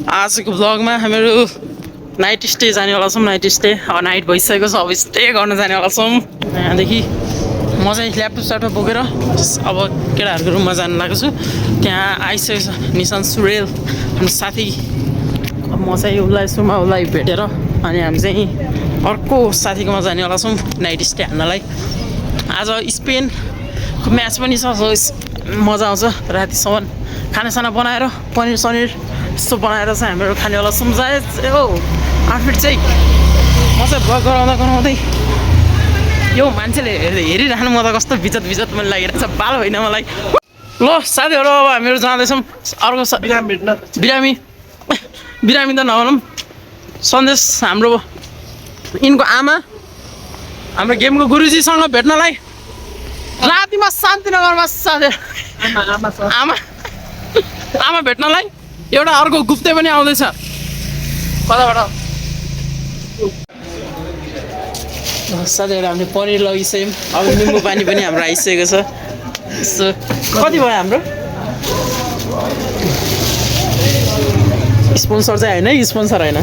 आजको भ्लगमा हामीहरू night stay जानेवाला छौँ। नाइट स्टे अब नाइट भइसकेको छ, अब स्टे गर्न जानेवाला छौँ। यहाँदेखि म चाहिँ ल्यापटप स्यापटप बोकेर अब केटाहरूको रुममा जानु लागेको छु। त्यहाँ आइसकेको छ निशान सुरेल हाम्रो साथी। अब म चाहिँ उसलाई भेटेर अनि हामी चाहिँ अर्को साथीकोमा जानेवाला छौँ नाइट स्टे हान्नलाई। आज स्पेनको म्याच पनि छ, मजा आउँछ। रातिसम्म खानासाना बनाएर पनिर सनिर यस्तो बनाएर चाहिँ हामीहरू खानेवाला छौँ। हो आउटफिट चाहिँ म चाहिँ भ्लग गराउँदै यो मान्छेले हेरिराख्नु म त कस्तो बिजत मैले लागिरहेको छ, बाल होइन मलाई। ल साथीहरू अब हामीहरू जाँदैछौँ अर्को बिरामी त नभनौँ, सन्देश हाम्रो यिनको आमा हाम्रो गेमको गुरुजीसँग भेट्नलाई रातिमा शान्तिनगरमा साथीहरू आमा भेट्नलाई एउटा अर्को गुप्ते पनि आउँदैछ कताबाट। साथीहरू हामीले पनिर लगिसक्यौँ, अब निम्बु पानी पनि हाम्रो आइसकेको छ। यस्तो कति भयो हाम्रो स्पोन्सर चाहिँ होइन, स्पोन्सर होइन,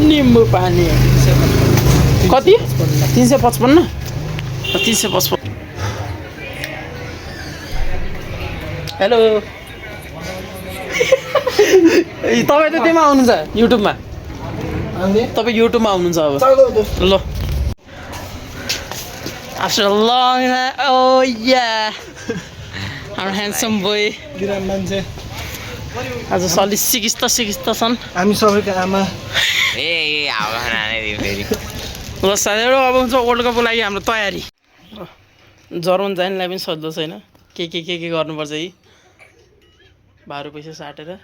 निम्बु पानी कति 355 355। हेलो तपाईँ त त्यहीमा आउनुहुन्छ युट्युबमा, तपाईँ युट्युबमा आउनुहुन्छ अब। ल After a long time, oh yeah, our handsome boy. आज अलि सिकिस्त छन् हामी सबैको आमा। ल साथीहरू अब हुन्छ वर्ल्ड कपको लागि हाम्रो तयारी। जर्मन जानेलाई पनि सजिलो छैन, के गर्नुपर्छ यी भारू पैसा साटेर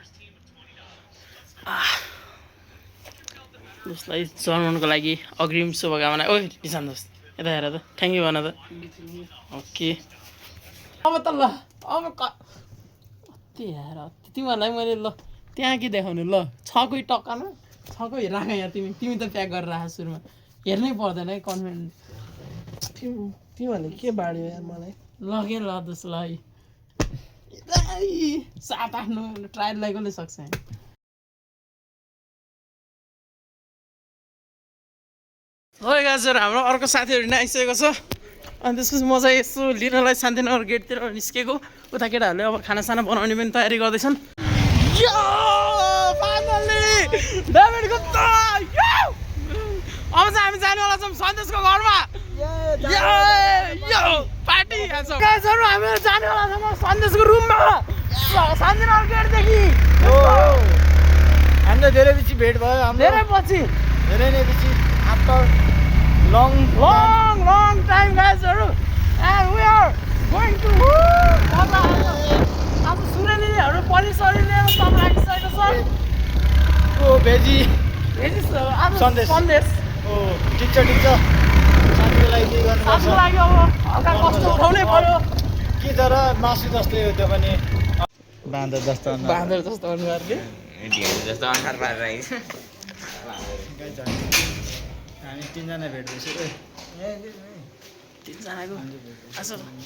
उसलाई जर्मनको लागि अग्रिम शुभकामना। ओ निशान दोस्त यता हेर त, थ्याङ्क यू भन त। ओके अब त ल अब कति हेर तिमीहरूलाई मैले ल त्यहाँ के देखाउनु, ल छकै टक्कामा छकै राख यहाँ। तिमी त प्याक गरेर राख, सुरुमा हेर्नै पर्दैन है कन्फिडेन्ट। तिमीहरूले के बाँड्यो यार मलाई। ल के ल दोस्त ल 7-8 ट्रायल कसले सक्छ। है गाजहरू हाम्रो अर्को साथीहरू नै आइसकेको छ। अनि त्यसपछि म चाहिँ यसो लिनलाई शान्तिनगर गेटतिर निस्केको। उता केटाहरूले अब खानासाना बनाउने पनि तयारी गर्दैछन्। अब चाहिँ हामी जानेवाला छौँ सन्देशको घरमा पार्टी। गाजहरू हामीहरू जानेवाला छौँ सन्देशको रुममा शान्तिनगर गेटदेखि। हामी त धेरै पछि भेट भयो, धेरै पछि, धेरै नै पछि after long time गाइजहरू, and we are going to आज सुरेलीहरू पनिसरी लिएर सब लागिसकेको छ। भेजी आज सन्देश ठिक छ साथीको लागि के गर्नुपर्छ, साथीको लागि अब हल्का कष्ट उठाउनै पर्यो। के तर मासु जस्तै हो त्यो पनि, बाँदर जस्तो अनुहारले हामी 3जना भेट्दैछु। तिनजनाको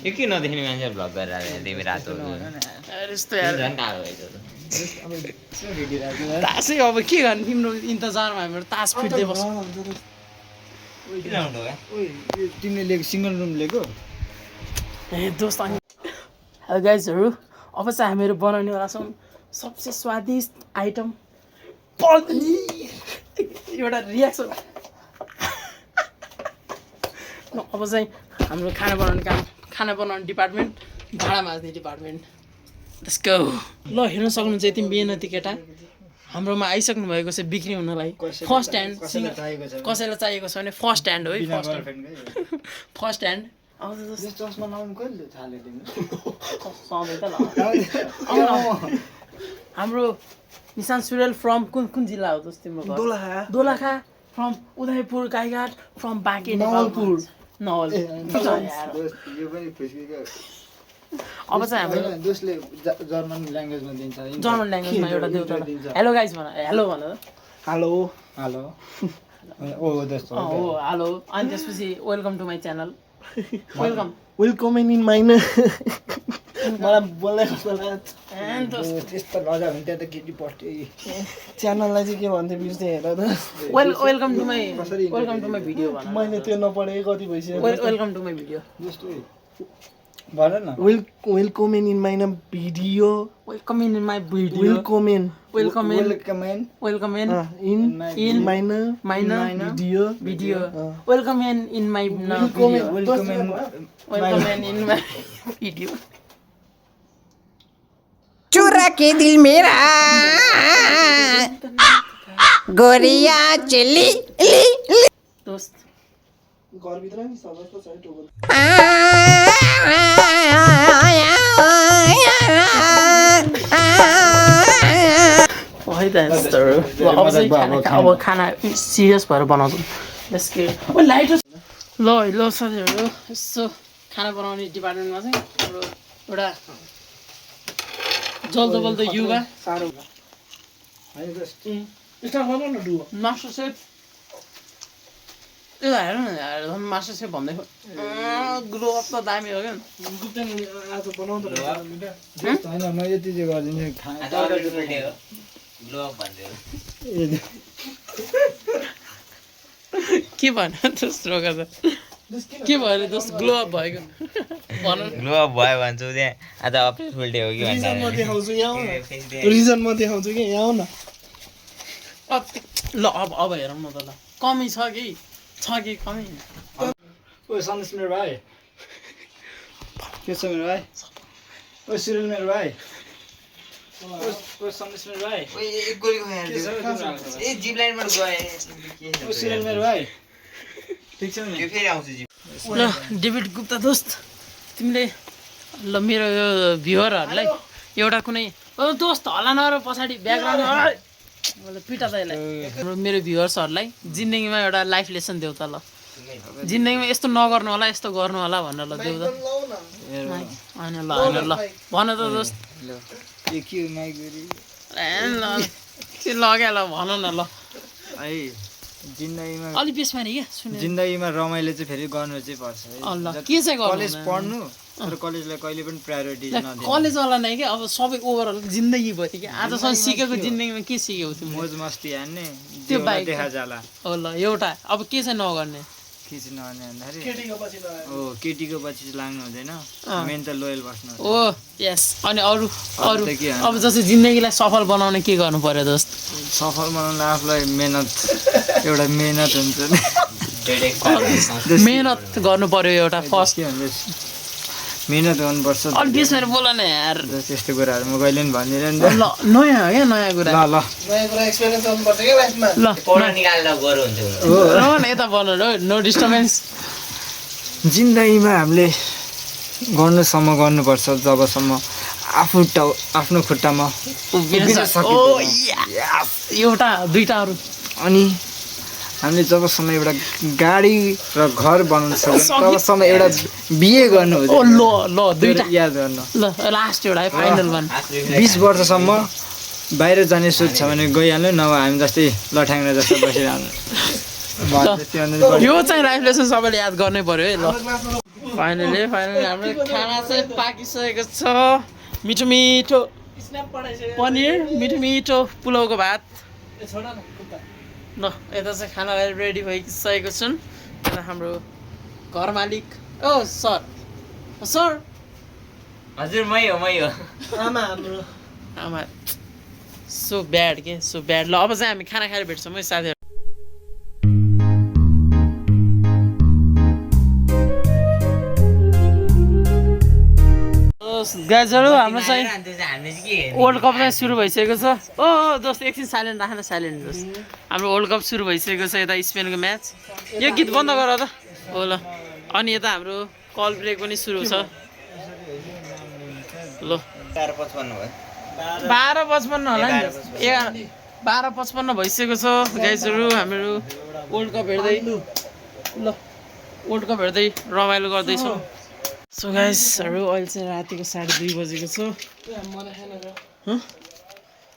यो के नदेख्ने मान्छे भ्लग गरेर तिमी रातो यस्तो यार तासै अब के गर्ने, तिम्रो इन्तजारमा हामीहरू तास फिट्दै बस्छ। तिमीले लिएको सिङ्गल रुम लिएको ए दोस्त। हेलो गाइजहरू अब चाहिँ हामीहरू बनाउनेवाला छौँ सबसे स्वादिष्ट आइटम एउटा रियाक्सन। अब चाहिँ हाम्रो खाना बनाउने डिपार्टमेन्ट, भाँडा माझ्ने डिपार्टमेन्ट। Let's go. ल हेर्न सक्नुहुन्छ यति मेहनती केटा हाम्रोमा आइसक्नु भएको छ बिक्री हुनलाई। फर्स्ट ह्यान्ड कसैलाई चाहिएको छ भने फर्स्ट ह्यान्ड हो है, फर्स्ट ह्यान्ड। चस्मा लाउनु कहिले थाल्यो तिमी? सधैँ त हाम्रो निशान सुरेल फ्रम कुन जिल्ला हो दोस्त तिम्रो? Dolakha from Udayapur Gaighat from Banke Nawalpur. अब चाहिँ हाम्रो जर्मन ल्याङ्ग्वेजमा दिन्छ, जर्मन ल्याङ्ग्वेजमा एउटा देउता हेलो गाइज भन, हेलो भन, हेलो ओ हेलो। अनि त्यसपछि welcome to my channel, welcome in my मलाई बोल्दै कस्तो लाग्यो And दोस्त त्यस्तो लजा भने त्यहाँ त केटी पस्थे च्यानललाई चाहिँ के भन्थे बिर्सेँ हेर त वेलकम टु माई भिडियो भन मैले त्यो नपढेँ कति भइसक्यो वेलकम टु माई भिडियो जस्तो भन न welcome in my video welcome in my video welcome in welcome in in In minor video video welcome in my welcome in my video चुरा के दिल मेरा गोरिया चली दोस्त घरभित्र नि सबैको छ टोकन है त यस्तोहरू अब चाहिँ अब खाना सिरियस भएर बनाउँछौँ यसको लाइट ल साथीहरू यसो खाना बनाउने डिपार्टमेन्टमा चाहिँ हाम्रो एउटा जल्दो बल्दो युवा साह्रो स्टार्ट गर्नु न डुओ मास्टर सेफ त्यो हेर न मास्टर सेफ भन्दै ग्लो अप त दामी हो क्या गुप्तन आज बनाउँदा होइन म यति चाहिँ गरिदिन्छु के भन्यो दोस्रो गर्दा के भयो दोस्त ग्लो अप भएको भन ग्लो अप भयो भन्छु त्यहाँ आज अफिस फुल डे हो कि रिजन म देखाउँछु यहाँ रिजन म देखाउँछु कि यहाँ न ल अब हेरौँ न त ल कमी छ कि कमी ओ सन्देश मेरो भाइ के छ मेरो भाइ ओ सिरियल मेरो भाइ ओ सन्देश मेरो भाइ ए जिप लाइनमा गए ओ सिरियल मेरो भाइ ठिक छ नि फेरि आउँछु जिप ल डेभिड गुप्ता दोस्त तिमीले ल मेरो यो भ्युवरहरूलाई एउटा कुनै दोस्त हल्ला नगर पछाडि ब्याकग्राउन्ड पिटा त यसलाई मेरो भ्युवर्सहरूलाई जिन्दगीमा एउटा लाइफ लेसन देऊ त ल जिन्दगीमा यस्तो नगर्नु होला यस्तो गर्नु होला भनेर ल देऊ त होइन ल भन त दोस्त के हो माइगरी ल के लग्यो ल भन न ल है जिन्दगीमा अलिक बेसमा नि क्या सुने जिन्दगीमा रमाइलो चाहिँ फेरि गर्नु चाहिँ पर्छ है ल के चाहिँ गर्नु कलेज पढ्नु तर कलेजलाई कहिले पनि प्रायोरिटी नदिनु कलेजवाला नै क्या अब सबै ओभरअल जिन्दगी भयो कि आजसम्म सिकेको जिन्दगीमा के सिक्यौ तिमीले मोज मस्ती हान्ने त्यो बाइक देखा जाला हो ल एउटा अब के चाहिँ नगर्ने के चाहिँ नगर्ने भन्दाखेरि हो केटीको पछि चाहिँ लाग्नु हुँदैन मेन त लोयल बस्नु ओ यस अनि अरू त के हो? अब जस्तै जिन्दगीलाई सफल बनाउने के गर्नु पर्यो दोस्त सफल बनाउन आफूलाई एउटा मेहनत हुन्छ नि मेहनत गर्नु पर्यो एउटा फर्स्ट के भन्छ मेहनत गर्नुपर्छ अलिक बिचमा बोल न यार त्यस्तो कुराहरू म कहिले पनि भन्दिनँ नि त ल नयाँ हो क्या नयाँ कुरा ल नयाँ कुरा एक्सपिरियन्स गर्नुपर्छ क्या लाइफमा ल पढ्न निकालेर गरौँ हुन्छ यता बनाउनु हो नो डिस्टर्बेन्स जिन्दगीमा हामीले गर्नुसम्म गर्नुपर्छ जबसम्म आफ्नो खुट्टामा ओ एउटा दुईटाहरू अनि हामीले जबसम्म एउटा गाडी र घर बनाउनु सक्छ तबसम्म एउटा बिहे गर्नु ओ ल दुईटा याद गर्नु ल लास्ट एउटा है फाइनल वान 20 वर्षसम्म बाहिर जाने सोच छ भने गइहाल्नु नभए हामी जस्तै लठ्याङ्ग्रा जस्तो बसिरहनु यो चाहिँ लाइफ लेसन सबैले याद गर्नै पर्यो है ल फाइनली हाम्रो खाना चाहिँ पाकिसकेको छ मिठो मिठो पनिर मिठो मिठो पुलाउको भात ल यता चाहिँ खाना रेडी भइसकेको छन् यता हाम्रो घर मालिक ओ सर हजुर मै हो आमा हाम्रो आमा सो ब्याड के सो ब्याड ल अब चाहिँ हामी खाना खाएर भेट्छौँ है साथीहरू गाइजहरू हाम्रो चाहिँ वर्ल्ड कप चाहिँ सुरु भइसकेको छ ओ दोस्त एकछिन साइलेन्ट राखेन साइलेन्ट दोस्त हाम्रो वर्ल्ड कप सुरु भइसकेको छ यता स्पेनको म्याच यो गीत बन्द गर त हो ल अनि यता हाम्रो कल ब्रेक पनि सुरु छ ल 12:55 होला नि 12:55 भइसकेको छ गाइजहरू हाम्रो वर्ल्ड कप हेर्दै ल वर्ल्ड कप हेर्दै रमाइलो गर्दैछौँ सो गाइसहरू अहिले चाहिँ रातिको 2:30 बजेको छ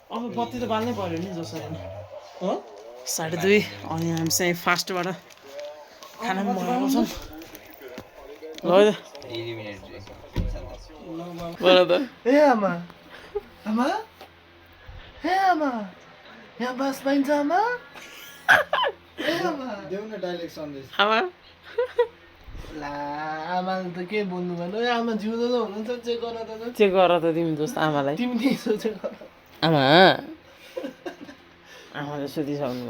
अब बत्ती त बाल्नै पऱ्यो नि जसरी नि 2:30 अनि हामी चाहिँ फास्टबाट खाना पनि बनाउँछौँ ल बोल त ए आमा आमा हे आमा यहाँ बास पाइन्छ आमा ए आमा देऊ न डाइलेक्ट सन्देश आमा ला आमाले त के बोल्नु भन्नु ए आमा जिउँदो त हुनुहुन्छ चेक गर त चेक गर त तिमी जस्तो आमालाई तिमी नि सोचेर आमा आमाले सोधिसक्नु